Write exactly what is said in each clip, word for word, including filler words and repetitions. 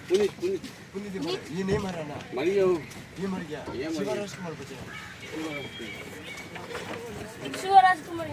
पुनित, पुनित। पुनित, ये नहीं मरा ना? मर गया वो। ये मर गया? ये मर गया। शिवा राजकुमार बचा है। शिवा राजकुमार।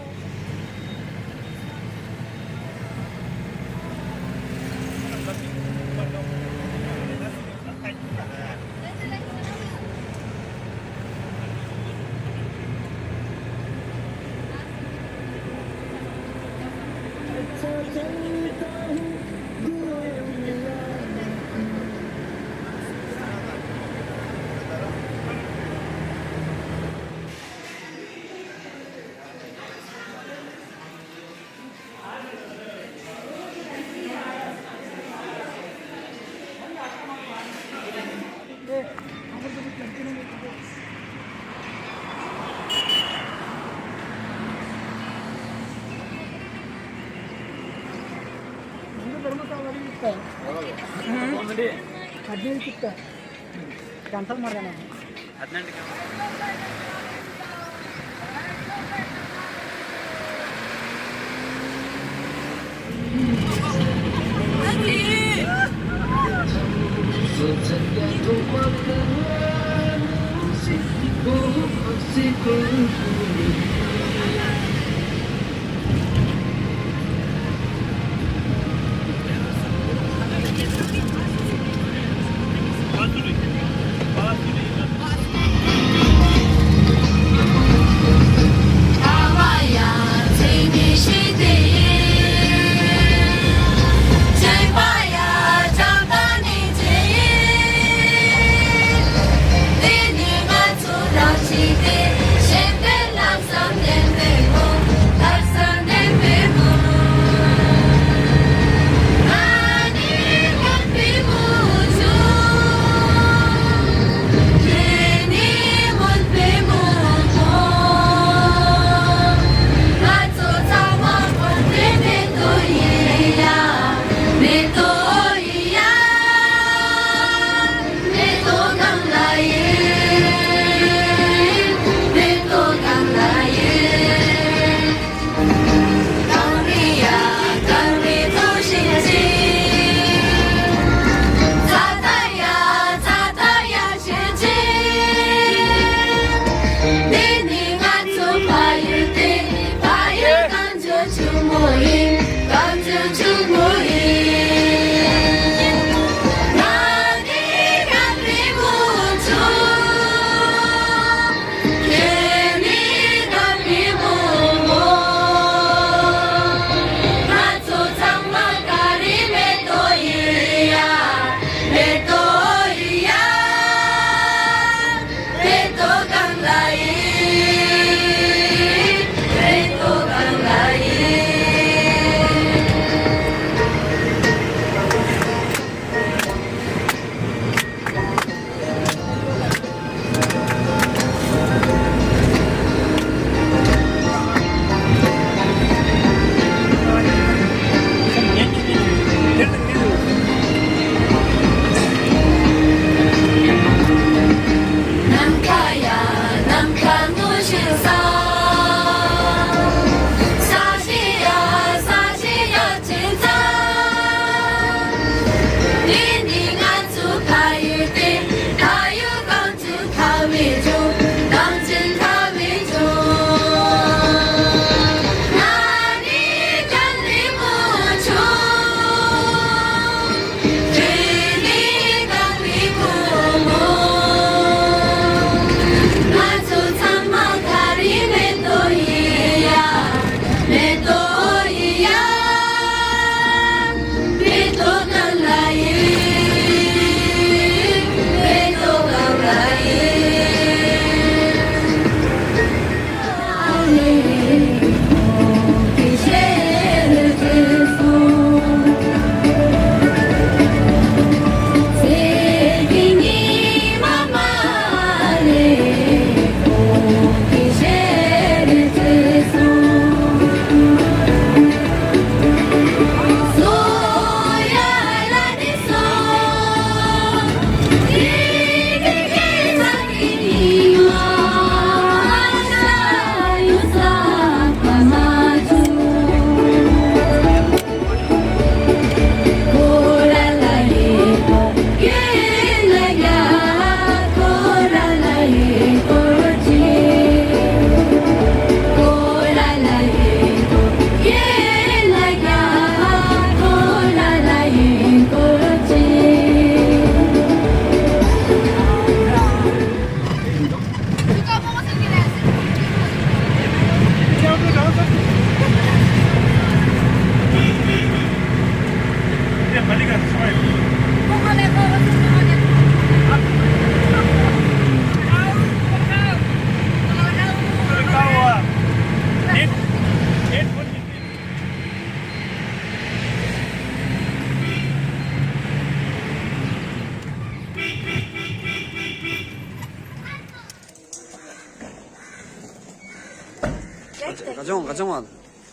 ཅང་བ།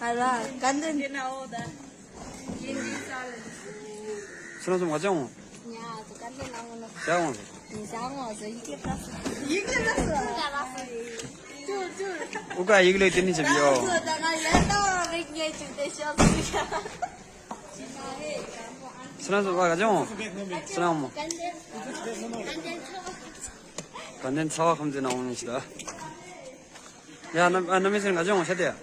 ཨ་ར་ག་འདི་འདི་ན་འོ་ད། ཁྱེད་རང་ཚོ་མ་ཅང་བ། ཉ་ཚོ་ག་འདི་ན་འོ་ན། ཅང་བ། ཉི་ཤང་བ་ཚོ་ཡི་གེ་ད་སོ། ཡི་གེ་ད་སོ། ད་ལ་སོ་ཡི། ཅུ་ཅུ། ཨུ་ཀ་ཡིག་ལས་དེ་ནི་བྱེད་པ་ཡོད། ད་ང་ཡ་ད་རིག་ངེས་ཅིག་དེ་ཤོག་སོ་ཡ། ཁྱེད་རང་ཚོ་བ་ག་ཅང་བ། ཁྱེད་རང་མོ། དགའ་ལྡན་ཚ་བ་ཁམས་ཚན་ན་འོང་ནི་ཞིག་ལ། ཡ་ན་ཨ་ན་མི་སེར་ང་ཅང་ཤ་དེ་ཡ།